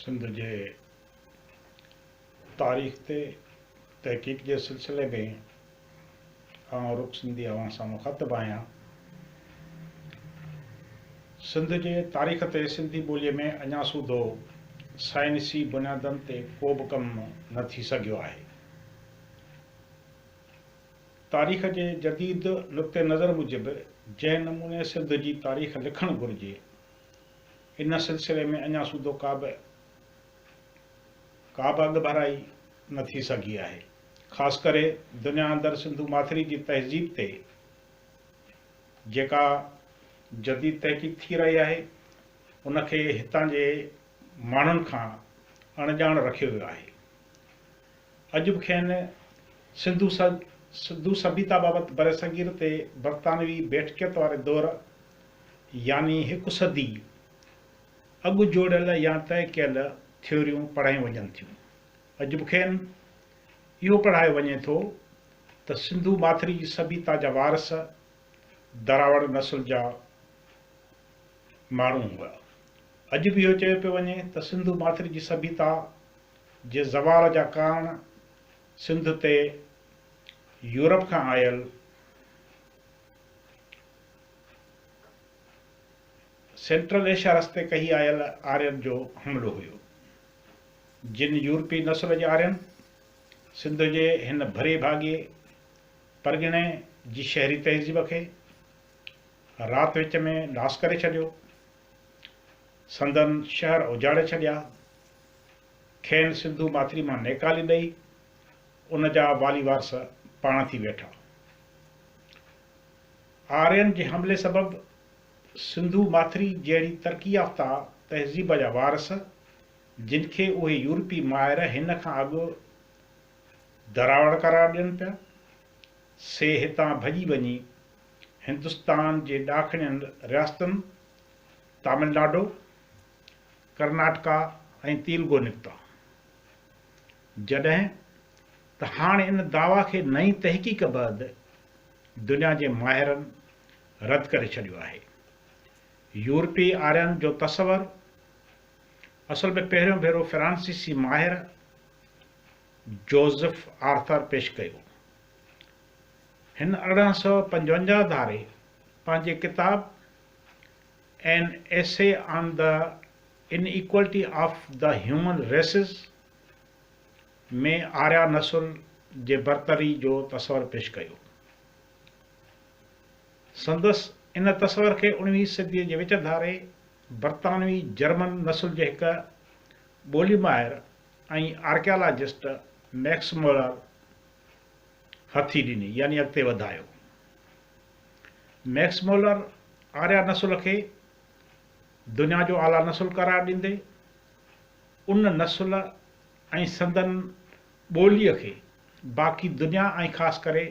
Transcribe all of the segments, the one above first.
سنڌ جي تاريخ تي تحقيق جي سلسلي ۾ آئون رڪ سنڌي اوهان سان مخاطب آهيان. سنڌ جي تاريخ تي سنڌي ٻوليء ۾ اڃا سوڌو سائنسي بنيادن تي ڪو به ڪم نه ٿي سگهيو آهي. تاريخ جي جديد نقطه نظر موجب جنهن نموني سنڌ جي تاريخ لکڻ گهرجي، ان سلسلي ۾ اڃا سوڌو ڪابه ڪابه اڳڀرائي نه ٿي سگهي آهي. خاص ڪري دنيا اندر سنڌو ماٿري جي تهذيب تي جيڪا جديد تحقيق ٿي رهي آهي، ان کي هتان جي ماڻهن کان اڻڄاڻ رکيو ويو آهي. اڄ به کين سنڌو سنڌو سڀيتا بابت برصغير تي برطانوي بيٺڪيت واري دور يعني هڪ صدي اڳ جوڙيل يا طئي ڪيل ٿيوريون پڙهايون وڃن ٿيون. اڄ به کين اهو پڙهايو وڃي ٿو ته سنڌو ماٿري جي سڀيتا جا وارث دراوڙ نسل جا ماڻهو هئا. اڄ به اهو چيو پيو وڃي ته سنڌو ماٿري جي سڀيتا جي زوال جا ڪارڻ سنڌ تي يورپ کان آيل سينٽرل ايشيا رستي ڪهي آيل آرين جو حملو هيو، جن يورپي نسل جي آرين سنڌ جي هن ڀري ڀاڳي پرڳڻي جي شهري تهذيب کي رات وچ ۾ ناس ڪري ڇڏيو، سندن شهر اجاڙي ڇڏيا، کين سنڌو ماٿري مان نيڪالي ڏئي ان جا والي وارث پاڻ ٿي ويٺا. آرين جي حملي سبب سنڌو ماٿري جهڙي ترقي يافته تهذيب جا وارث، جن کي اهي يورپي ماهر هن کان اڳ دراوڙ قرار ڏين پيا، سي هتان ڀڄي وڃي هندستان جي ڏاکڻين رياستن تامل ناڊو، ڪرناٽڪا ۽ تيلگو نڪتا. جڏهن ته هاڻ ان دعويٰ کي نئين تحقيق بعد دنيا جي ماهرن رد ڪري ڇڏيو آهي. يورپي آرين جو تصور اصل ۾ پهريون ڀيرو فرانسيسي ماهر جوزف آرٿر پيش ڪيو. هن 1855 ڌاري پنهنجي ڪتاب An Essay on the Inequality of the Human Races ۾ Arya نسل جي برتري جو تصور پيش ڪيو. سندس ان تصور کي اڻويهين صديء جي وچ ڌاري برطانوي جرمن نسل جي هڪ ٻولي ماهر ۽ آرڪيالاجسٽ ميڪس مولر هٿي ڏني يعني اڳتي وڌايو. ميڪس مولر آريا نسل کي دنيا جو اعليٰ نسل قرار ڏيندي ان نسل ۽ سندن ٻوليء کي باقي دنيا ۽ خاص ڪري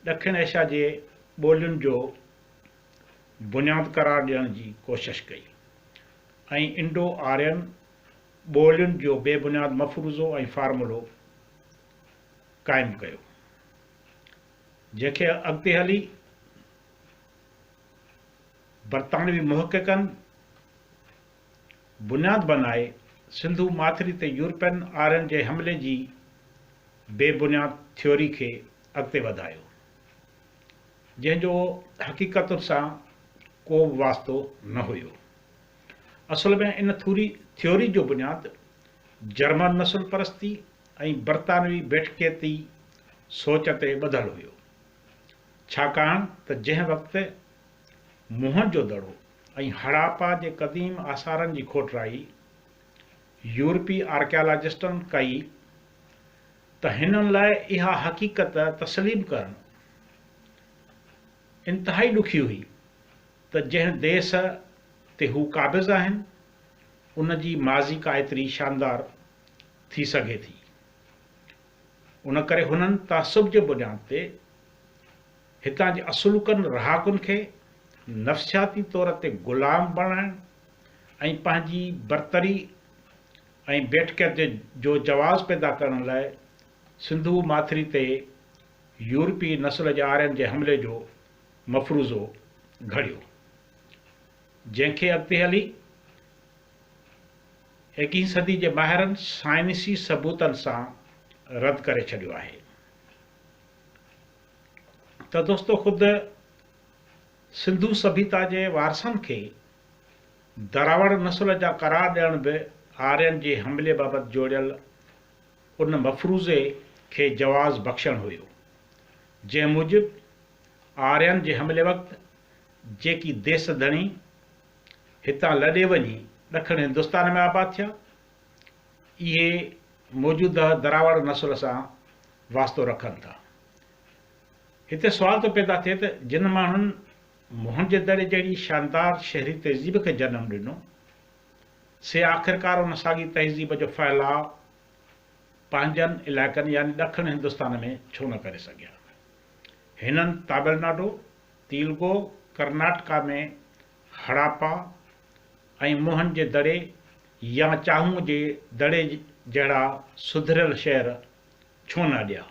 ڏکڻ ايشيا جي ٻولين جو بنياد قرار ڏيڻ جي ڪوشش ڪئي ۽ انڊو آرين ٻولين جو بي بنياد مفروضو ۽ فارمولو قائم ڪيو، جنهن کي اڳتي هلي برطانوي محققن بنياد بنائي سنڌو ماٿري تي يورپين آرين جي حملي جي بي بنياد ٿيوري کي اڳتي وڌايو، جنهن جو حقيقتن سان ڪو به واسطو نه هيو. اصل ۾ ان ٿيوري جو بنياد جرمن نسل پرستي ۽ برطانوي بيٺڪيتي سوچ تي ٻڌل هيو، ڇاڪاڻ ته جنهن وقت موهن جو دڙو ۽ هڙاپا جي قديم آثارن جي کوٽرائي يورپي آرڪيالاجسٽن ڪئي ته هنن لاء اها حقيقت تسليم ڪرڻ انتهائي ڏکي هئي ته جنهن ديس تي هو قابض آهن ان جي ماضي ڪا ايتري شاندار ٿي سگهي ٿي. ان ڪري هنن تعصب جي بنياد تي هتان جي اصلوڪن رهاڪن کي نفسياتي طور تي غلام بڻائڻ ۽ پنهنجي برتري ۽ بيٺڪيت جو جواز پيدا ڪرڻ لاء سنڌو ماٿري تي يورپي نسل جي آرين جي حملي جو مفروضو گهڙيو، جنهن کي اڳتي هلي ايڪيهين صدي جي ماهرن سائنسي ثبوتن سان رد ڪري ڇڏيو آهي ته دوستو خود سنڌو سڀيتا جي وارثن کي دراوڙ نسل جا قرار ڏيڻ به آرين جي حملي بابت جوڙيل ان مفروضي کي جواز بخشڻ هيو، جنهن موجب آرين جي حملي وقت جيڪي ديس ڌڻي هتان لڏي وڃي ڏکڻ هندستان ۾ آباد ٿيا، اهي موجوده دراوڙ نسل سان واسطو رکن ٿا. هتي سوال ٿو پيدا ٿئي ته جن ماڻهن موهن جي دڙي جهڙي شاندار شهري تهذيب کي جنم ڏنو، سي آخرڪار ان ساڳي تهذيب جو ڦهلاء پنهنجن علائقن يعني ڏکڻ هندستان ۾ ڇو نه ڪري سگهيا؟ هنن تامل ناڊو، تيلگو، ڪرناٽڪا ۾ هڙاپا ۽ موهن جي دڙي يا چانهون جي دڙي جهڙا سڌريل شهر ڇو نه اڏيا؟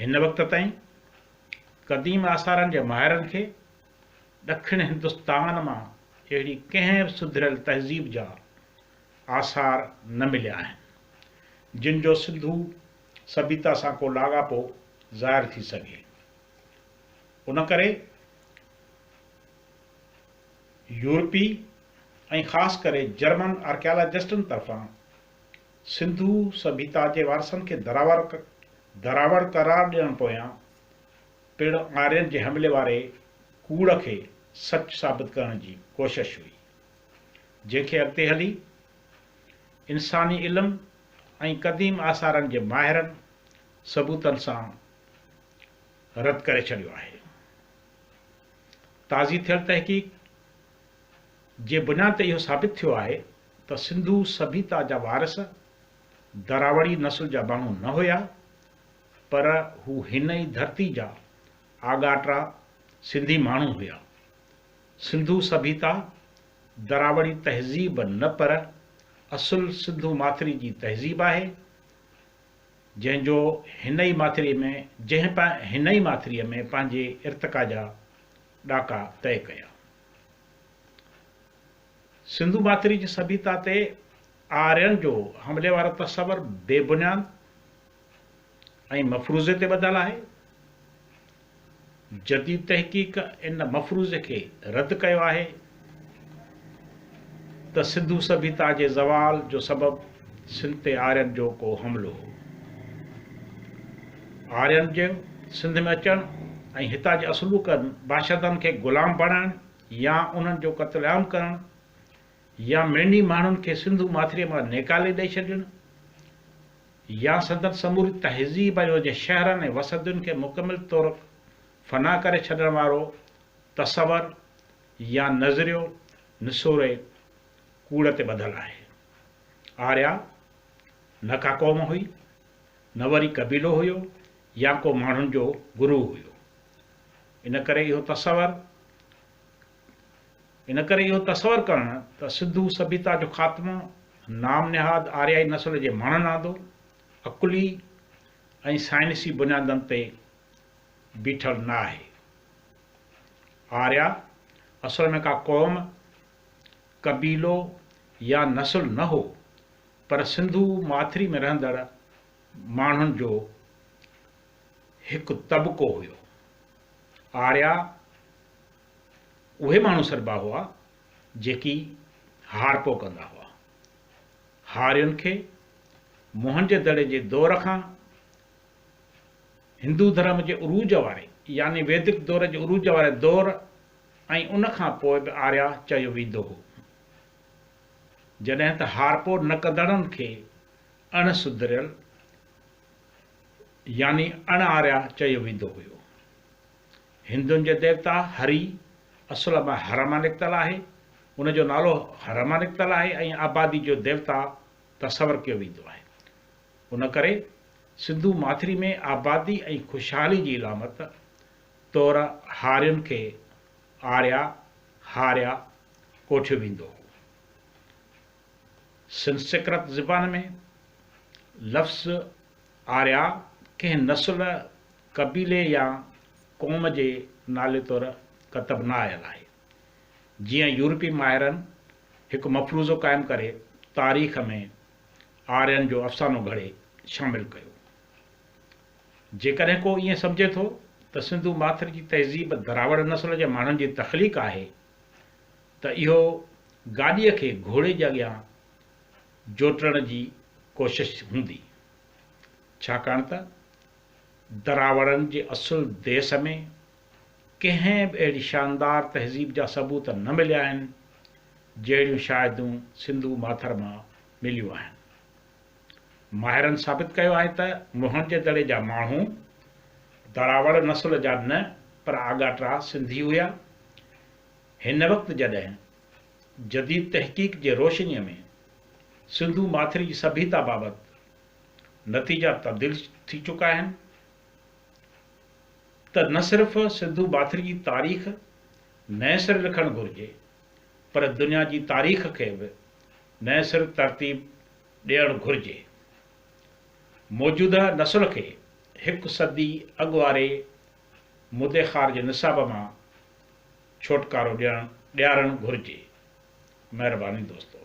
هن وقت تائين قديم آثارن جي ماهرن کي ڏکڻ هندستان مان اهڙي ڪنهن به سڌريل تهذيب جا آثار نه مليا آهن، جن جو سنڌو سڀيتا سان ڪو لاڳاپو ظاهر ٿي سگهي. ان ڪري يورپي ۽ خاص ڪري جرمن آرڪيالاجسٽن طرفان سنڌو سڀيتا جي وارثن کي دراوڙ قرار ڏيڻ پويان پڻ آرين جي حملي واري ڪوڙ کي سچ ثابت ڪرڻ جي ڪوشش هئي، جنهن کي اڳتي هلي انساني علم ۽ قديم آثارن جي ماهرن ثبوتن سان رد ڪري ڇڏيو آهي. تازي ٿيل تحقيق جي بنياد تي اهو ثابت ٿيو آهي ته سنڌو سڀيتا جا وارث دراوڙي نسل جا ماڻهو نه هيا، پر هو هن ئي ڌرتي جا آڳاٽا سنڌي ماڻهو هيا. سنڌو سڀيتا دراوڙي تهذيب نه پر اصل سنڌو ماٿري جي تهذيب آهي، جنهن جو هن ئي ماٿري ۾ جنهن هن ئي ماٿريء ۾ پنهنجي ارتقا جا ڏاڪا طئي ڪيا. سنڌو ماٿري جي سڀيتا تي آرين جو حملي وارو تصور بي بنياد ۽ مفروضي تي ٻڌل آهي. جديد تحقيق ان مفروضي کي رد ڪيو آهي ته سنڌو سڀيتا جي زوال جو سبب سنڌ تي آرين جو ڪو حملو هو. آرين جو سنڌ ۾ اچڻ ۽ هتان جي اصلوڪن باشندن کي غلام بڻائڻ يا انهن جو قتل عام ڪرڻ يا مڙني ماڻهن کي سنڌو ماٿريء مان نيڪالي ڏئي ڇڏڻ يا سندن سموري تهذيب ۽ ان جي شهرن ۽ وسندين کي مڪمل طور فنا ڪري ڇڏڻ وارو تصور يا نظريو نسوري ڪوڙ تي ٻڌل آهي. آريا نه ڪا قوم هئي، نه وري قبيلو هيو يا ڪو ماڻهن جو گروهه هيو. ان ڪري اهو تصور ان ڪري اهو تصور ڪرڻ ته سنڌو سڀيتا جو خاتمو نام نهاد آريائي نسل جي ماڻهن آندو، عقلي ۽ سائنسي بنيادن تي بيٺل نه آهي. آريا اصل ۾ ڪا قوم، قبيلو يا نسل نه هو، پر سنڌو ماٿري ۾ رهندڙ ماڻهن جو هڪ طبقو هيو. آريا اهي ماڻهو سڏبا هئا جيڪي هارپو ڪندا هئا. هارين کي موهن جي دڙي جي دور کان هندو ڌرم جي عروج واري يعني ويدڪ دور جي عروج واري دور ۽ ان کان پوء به آريا چيو ويندو هو. جڏهن ته هارپو نه ڪندڙن کي اڻ سڌريل يعني اڻ آريا چيو ويندو هيو. هندن جي ديوتا هري اصل ۾ هر مان نڪتل آهي. ان جو نالو هر مان نڪتل آهي ۽ آبادي جو ديوتا تصور ڪيو ويندو آهي. ان ڪري سنڌو ماٿري ۾ آبادي ۽ خوشحالي جي علامت طور هارين کي آريا، هاريا، ڪوٺيو ويندو هو. سنسڪرت زبان ۾ لفظ آريا ڪنهن نسل، قبيلي يا قوم جي نالي طور ڪتب نه آيل آهي. جيئن يورپي ماهرن هڪ مفروضو قائم ڪري تاريخ ۾ آرين جو افسانو گهڙي شامل ڪيو. جيڪڏهن ڪو ائين سمجهي ٿو ته سنڌو ماٿر جي تهذيب دراوڙ نسل جي ماڻهن جي تخليق آهي ته اهو گاڏيء کي گهوڙي جي اڳيان جوٽڻ جي ڪوشش هوندي. ڇاڪاڻ ته دراوڙن جي اصل ديس ۾ ڪنهن به اهڙي شاندار تهذيب جا ثبوت نه مليا آهن، جهڙيون شاهديون سنڌو ماٿر مان مليون آهن. ماهرن ثابت ڪيو آهي ته موهن جي دڙي جا ماڻهو دراوڙ نسل جا نه پر آڳاٽا سنڌي هيا. هن وقت جڏهن جديد تحقيق جي روشنيء ۾ سنڌو ماٿري جي سڀيتا بابت نتيجا تبديل ٿي چڪا آهن ته نه صرف سنڌو ماٿري جي تاريخ نئين سر لکڻ گهرجي پر دنيا جي تاريخ کي به نئين سر ترتيب ڏيڻ گهرجي. موجوده نسل کي هڪ صدي اڳ واري مدي خارج نصاب مان ڇوٽڪارو ڏيڻ ڏيارڻ گهرجي. مهرباني دوستو.